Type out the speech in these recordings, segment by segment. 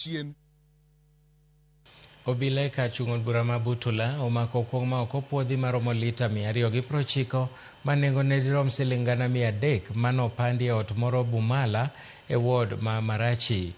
Chien. Obila e kar chung' od bura ma Butula omako kuong' ma ok opuodhi maromo lita 290 ma nengone dirom siling 300,000 mane opandi e ot moro Bumala e ward ma Marachi.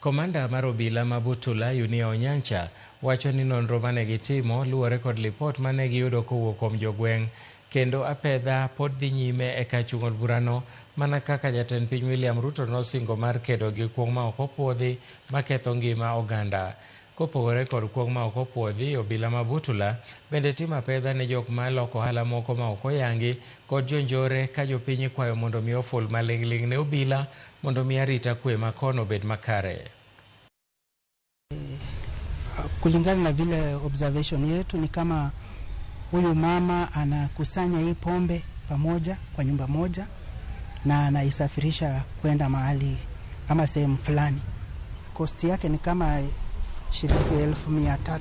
Komanda mar obila ma Butula Yunia Onyancha wacho ni nonro mane gitimo luwore kod lipot mane giyudo kowuok kuom jogweng' kendo apedha pod dhi nyime e kar chung' od burano mana kaka jatend piny William Ruto nosingo mar kedo gi kuong' ma ok opuodhi maketho ngima oganda. Kopogore kod kuong' ma ok opuodhi, obila ma Butula bende timo apedha ne jok ma loko ohala moko ma ok oyangi kod jonjore ka jopiny ikwayo mondo mi oful maling'ling' ne obila mondo mi arita kwe ma kono obed makare. Kulingana na vile observation yetu ni kama huyu mama anakusanya hii pombe pamoja kwa nyumba moja na anaisafirisha kwenda mahali ama sehemu fulani. Cost yake ni kama shilingi 300,000.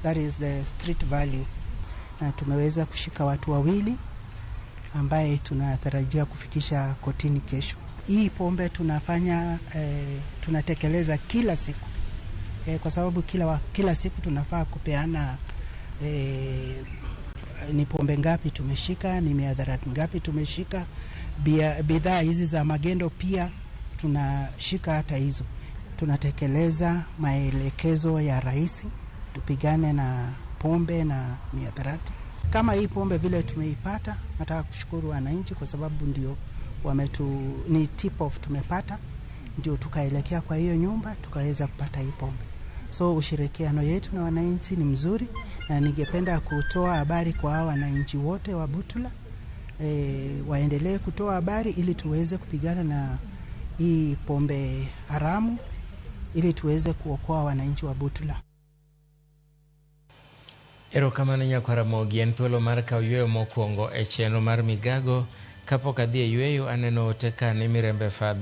That is the street value. Na tumeweza kushika watu wawili ambaye tunatarajia kufikisha kotini kesho. Hii pombe tunafanya tunatekeleza kila siku kwa sababu kila siku tunafaa kupeana ni pombe ngapi tumeshika, ni mihadarati ngapi tumeshika, bidhaa hizi za magendo pia tunashika hata hizo. Tunatekeleza maelekezo ya rais, tupigane na pombe na mihadarati. Kama hii pombe vile tumeipata, nataka kushukuru wananchi kwa sababu ndio ni tip off tumepata, ndio tukaelekea kwa hiyo nyumba tukaweza kupata hii pombe. So ushirikiano yetu na wananchi ni mzuri, na ningependa kutoa habari kwa hawa wananchi wote wa Butula, waendelee kutoa habari ili tuweze kupigana na hii pombe haramu ili tuweze kuokoa wananchi wa Butula. Erokamano nyakwar Ramogi, en thuolo mar kawo yweyo mokwongo e chenro mar migago. Kapok adhi e yweyo aneno ote ka ni Mirembe Father.